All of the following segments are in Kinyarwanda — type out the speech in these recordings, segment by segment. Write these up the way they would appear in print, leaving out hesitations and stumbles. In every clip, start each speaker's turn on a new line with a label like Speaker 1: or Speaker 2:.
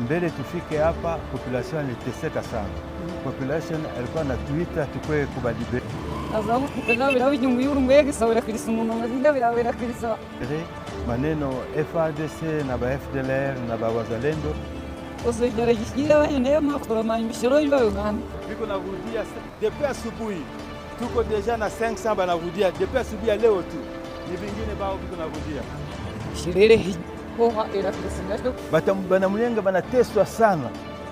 Speaker 1: Mbele tufike hapa, population aliteseka sana. Population alikuwa anatuita tukwe kubalibérer. Maneno FARDC na ba FDLR na ba wazalendo biko narudia depuis asubuhi, tuko déjà na 500 banarudia depuis asubuhi ya leo tu, ni vingine bao biko narudia. Banamulenga banateswa sana,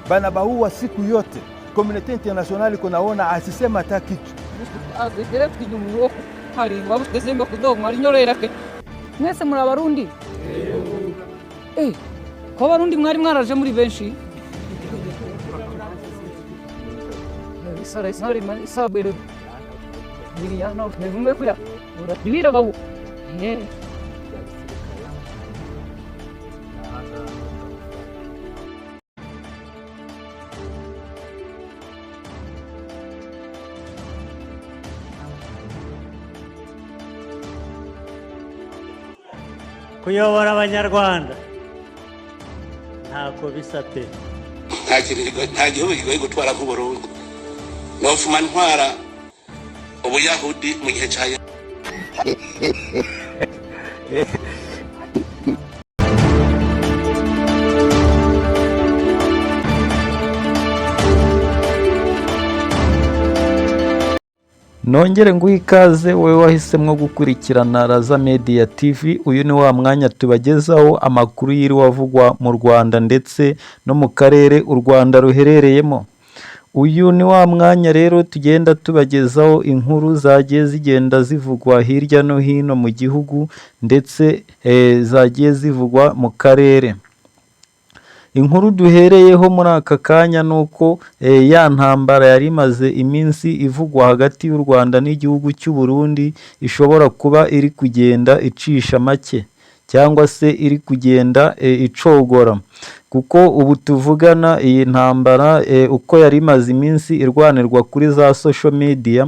Speaker 1: banabaua siku yote. Communauté internationale kunaona asisema hata kitu.
Speaker 2: Mwese muri Abarundi? Eh, ko Abarundi mwari mwaraje muri benshi.
Speaker 3: Kuyobora Abanyarwanda ntako bisa pe.
Speaker 4: Nta kintu, nta gihugu kigoye gutwara nk'Uburundi. Nofuma ntwara Ubuyahudi mu gihe ca.
Speaker 5: Nongere nguhe ikaze wowe wahisemo gukurikirana Raza Media TV. Uyu ni wa mwanya tubagezaho amakuru yiriwe avugwa mu Rwanda ndetse no mu karere u Rwanda ruherereyemo. Uyu ni wa mwanya rero tugenda tubagezaho inkuru zagiye zigenda zivugwa hirya no hino mu gihugu ndetse zagiye zivugwa mu karere. Inkuru duhereyeho muri aka kanya ni uko ya ntambara yari imaze iminsi ivugwa hagati y'u Rwanda n'igihugu cy'u Burundi ishobora kuba iri kugenda icisha make cyangwa se iri kugenda icogora, kuko ubu tuvugana iyi ntambara uko yari imaze iminsi irwanirwa kuri za social media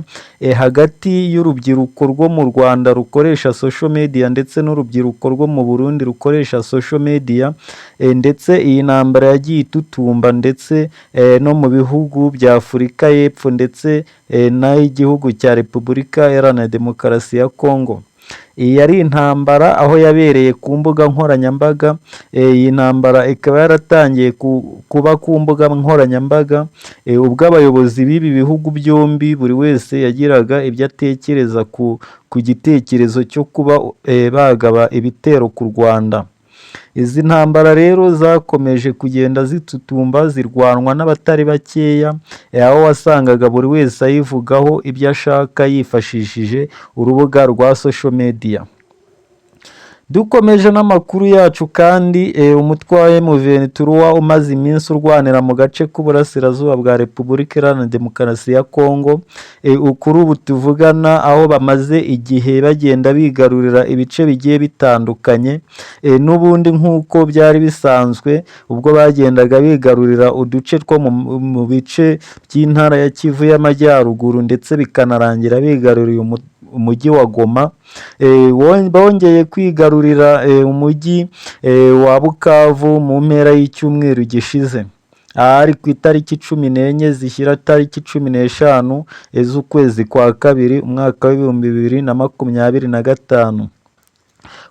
Speaker 5: hagati y'urubyiruko rwo mu Rwanda rukoresha social media ndetse n'urubyiruko rwo mu Burundi rukoresha social media, ndetse iyi ntambara yagiye itutumba ndetse no mu bihugu bya Afurika y'Epfo ndetse n'ay'igihugu cya Repubulika Iharanira Demokarasi ya Kongo. Iyi yari intambara aho yabereye ku mbuga nkoranyambaga. Iyi ntambara ikaba yaratangiye kuba ku mbuga nkoranyambaga ubwo abayobozi b'ibi bihugu byombi buri wese yagiraga ibyo atekereza ku gitekerezo cyo kuba bagaba ibitero ku Rwanda. Izi ntambara rero zakomeje kugenda zitutumba, zirwanwa n'abatari bakeya, aho wasangaga buri wese ayivugaho ibyo ashaka yifashishije urubuga rwa social media. Dukomeje n'amakuru yacu kandi, umutwe wa M23 umaze iminsi urwanira mu gace k'uburasirazuba bwa Repubulika Iharanira Demokarasi ya Kongo, kuri ubu tuvugana aho bamaze igihe bagenda bigarurira ibice bigiye bitandukanye, n'ubundi nk'uko byari bisanzwe ubwo bagendaga bigarurira uduce two mu bice by'intara ya Kivu y'Amajyaruguru, ndetse bikanarangira bigaruriye umujyi wa Goma. Bongeye kwigarurira umujyi wa Bukavu mu mpera y'icyumweru gishize, ahari ku itariki 14 zishyira tariki 15 z'ukwezi kwa kabiri umwaka w'2025.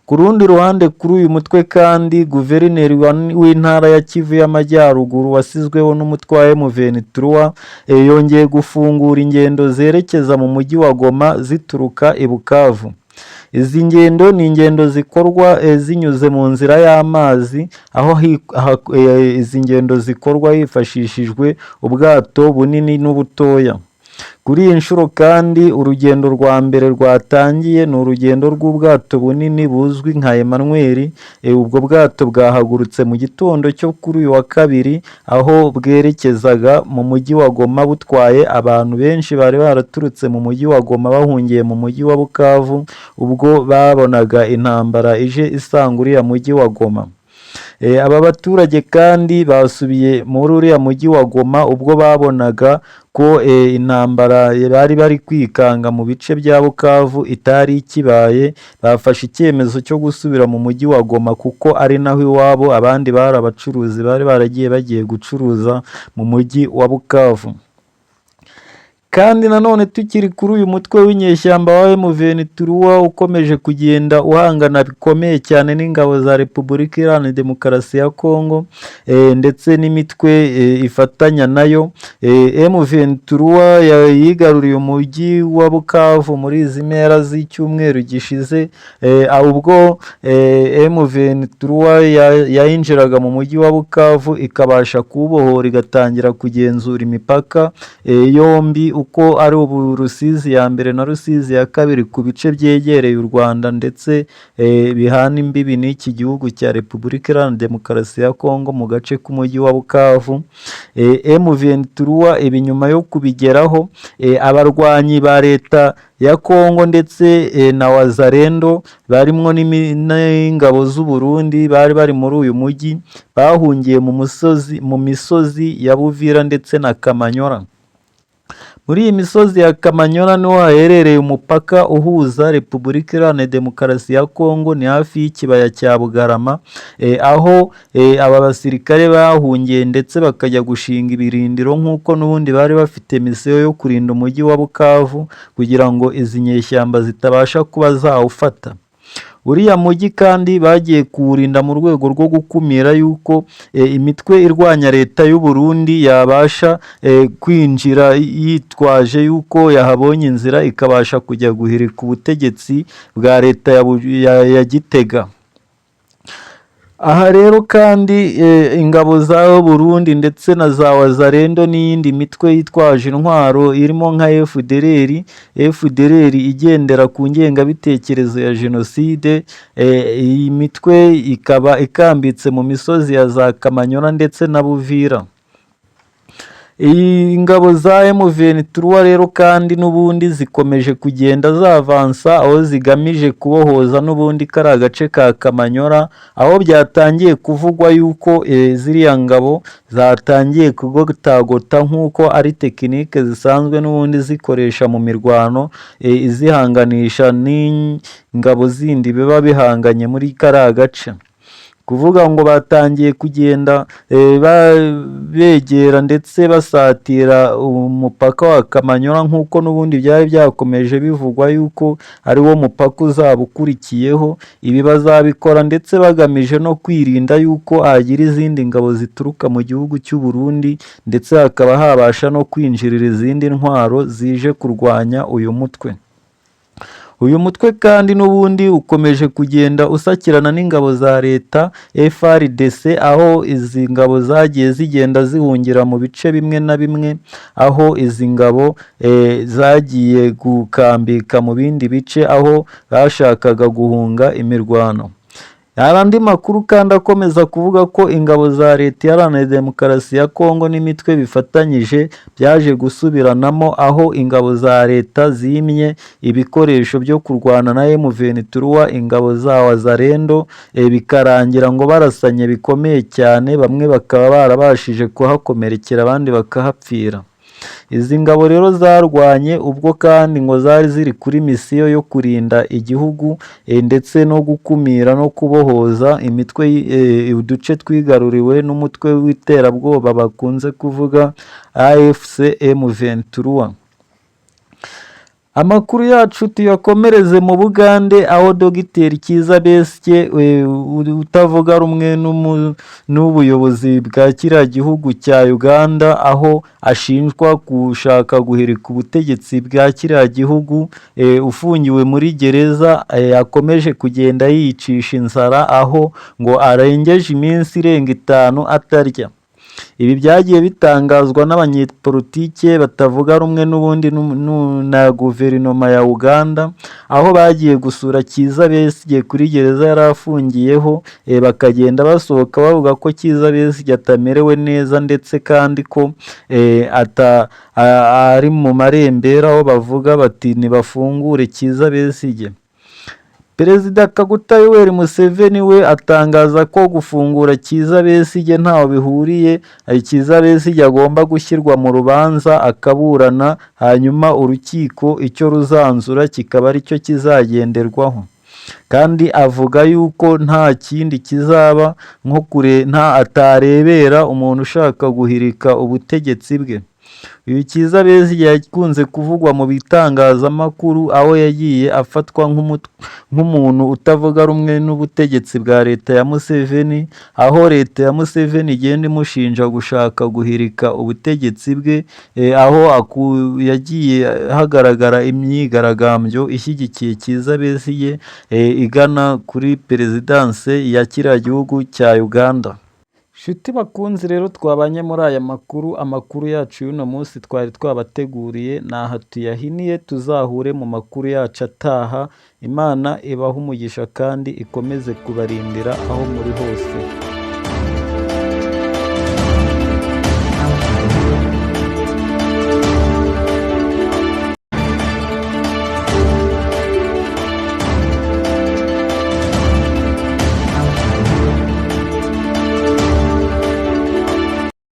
Speaker 5: Ku rundi ruhande, kuri uyu mutwe kandi, guverineri w'intara ya Kivu y'Amajyaruguru wasizweho n'umutwe wa M23 yongeye gufungura ingendo zerekeza mu mujyi wa Goma zituruka i Bukavu. Izi ngendo ni ingendo zikorwa zinyuze mu nzira y'amazi, aho izi ngendo zikorwa hifashishijwe ubwato bunini n'ubutoya. Kuri iyi nshuro kandi, urugendo rwa mbere rwatangiye ni urugendo rw'ubwato bunini buzwi nka Emmanuel. Ubwo bwato bwahagurutse mu gitondo cyo kuri uyu wa kabiri, aho bwerekezaga mu mujyi wa Goma butwaye abantu benshi bari baraturutse mu mujyi wa Goma bahungiye mu mujyi wa Bukavu ubwo babonaga intambara ije isanga uriya mujyi wa Goma. Aba baturage kandi basubiye muri uriya mujyi wa Goma ubwo babonaga ko intambara bari bari kwikanga mu bice bya Bukavu itari ikibaye. Bafashe icyemezo cyo gusubira mu mujyi wa Goma kuko ari naho iwabo, abandi bari abacuruzi bari baragiye bagiye gucuruza mu mujyi wa Bukavu. Kandi nanone tukiri kuri uyu mutwe w'inyeshyamba wa M23 ukomeje kugenda uhangana bikomeye cyane n'ingabo za Repubulika Iharanira Demokarasi ya Kongo ndetse n'imitwe ifatanya nayo, M23 yigaruriye umujyi wa Bukavu muri izi mpera z'icyumweru gishize. Ubwo M23 yayinjiraga mu mujyi wa Bukavu ikabasha kuwubohora, igatangira kugenzura imipaka yombi uko ari ubu Rusizi ya mbere na Rusizi ya kabiri ku bice byegereye u Rwanda ndetse bihana imbibi n'iki gihugu cya Repubulika Iharanira Demokarasi ya Kongo mu gace k'umujyi wa Bukavu. M23 ibi nyuma yo kubigeraho, abarwanyi ba leta ya Kongo ndetse na Wazalendo barimwo n'ingabo z'u Burundi bari bari muri uyu mujyi bahungiye mu misozi ya Buvira ndetse na Kamanyola. Muri iyi misozi ya Kamanyola niho haherereye umupaka uhuza Repubulika Iharanira Demokarasi ya Kongo, ni hafi y'ikibaya cya Bugarama, aho aba basirikare bahungiye ndetse bakajya gushinga ibirindiro nk'uko n'ubundi bari bafite misiyo yo kurinda umujyi wa Bukavu kugira ngo izi nyeshyamba zitabasha kuba zawufata. Uriya mujyi kandi bagiye kuwurinda mu rwego rwo gukumira yuko imitwe irwanya leta y'u Burundi yabasha kwinjira yitwaje yuko yahabonye inzira, ikabasha kujya guhirika ubutegetsi bwa leta ya Gitega. Aha rero kandi ingabo za Burundi ndetse na za Wazalendo n'iyindi mitwe yitwaje intwaro irimo nka FDLR, FDLR igendera ku ngengabitekerezo ya jenoside, iyi mitwe ikaba ikambitse mu misozi ya za Kamanyola ndetse na Buvira. Iyi ngabo za M23 rero kandi n'ubundi zikomeje kugenda zavansa aho zigamije kubohoza n'ubundi kari gace ka Kamanyola, aho byatangiye kuvugwa yuko ziriya ngabo zatangiye kugotagota nk'uko ari tekinike zisanzwe n'ubundi zikoresha mu mirwano izihanganisha n'ingabo zindi biba bihanganye muri kariya gace. Kuvuga ngo batangiye kugenda begera ndetse basatira umupaka wa Kamanyola nk'uko n'ubundi byari byakomeje bivugwa yuko ari wo mupaka uzaba ukurikiyeho. Ibi bazabikora ndetse bagamije no kwirinda yuko hagira izindi ngabo zituruka mu gihugu cy'u Burundi ndetse hakaba habasha no kwinjirira izindi ntwaro zije kurwanya uyu mutwe. Uyu mutwe kandi n'ubundi ukomeje kugenda usakirana n'ingabo za leta FARDC, aho izi ngabo zagiye zigenda zihungira mu bice bimwe na bimwe, aho izi ngabo zagiye gukambika mu bindi bice aho bashakaga guhunga imirwano. Hari andi makuru kandi akomeza kuvuga ko ingabo za leta Iharanira Demokarasi ya Kongo n'imitwe bifatanyije byaje gusubiranamo, aho ingabo za leta zimye ibikoresho byo kurwana na M23 ingabo za Wazalendo, bikarangira ngo barasanye bikomeye cyane, bamwe bakaba barabashije kuhakomerekera abandi bakahapfira. Izi ngabo rero zarwanye ubwo kandi ngo zari ziri kuri misiyo yo kurinda igihugu ndetse no gukumira no kubohoza imitwe uduce twigaruriwe n'umutwe w'iterabwoba bakunze kuvuga AFC M23. Amakuru yacu tuyakomereze mu Bugande, aho Dogiteri Kizza Besigye utavuga rumwe n'ubuyobozi bwa kiriya gihugu cya Uganda, aho ashinjwa gushaka guhirika ubutegetsi bwa kiriya gihugu, ufungiwe muri gereza, akomeje kugenda yiyicisha inzara, aho ngo arengeje iminsi irenga 5 atarya. Ibi byagiye bitangazwa n'abanyepolitike batavuga rumwe n'ubundi na guverinoma ya Uganda, aho bagiye gusura Kizza Besigye kuri gereza yari afungiyeho, bakagenda basohoka bavuga ko Kizza Besigye atamerewe neza ndetse kandi ko ari mu marembera, aho bavuga bati nibafungure Kizza Besigye. Perezida Kaguta Yoweri Museveni we atangaza ko gufungura Kizza Besigye ntaho bihuriye, Kizza Besigye agomba gushyirwa mu rubanza akaburana, hanyuma urukiko icyo ruzanzura kikaba aricyo kizagenderwaho. Kandi avuga yuko nta kindi kizaba nko kure nta atarebera umuntu ushaka guhirika ubutegetsi bwe. Uyu Kizza Besigye yakunze kuvugwa mu bitangazamakuru, aho yagiye afatwa nk'umuntu utavuga rumwe n'ubutegetsi bwa leta ya Museveni, aho leta ya Museveni igenda imushinja gushaka guhirika ubutegetsi bwe, aho yagiye hagaragara imyigaragambyo ishyigikiye Kizza Besigye, igana kuri perezidanse ya kiriya gihugu cya Uganda. Nshuti bakunzi rero twabanye muri aya makuru, amakuru yacu y'uno munsi twari twabateguriye ni aha tuyahiniye, tuzahure mu makuru yacu ataha. Imana ibahe umugisha kandi ikomeze kubarindira aho muri hose.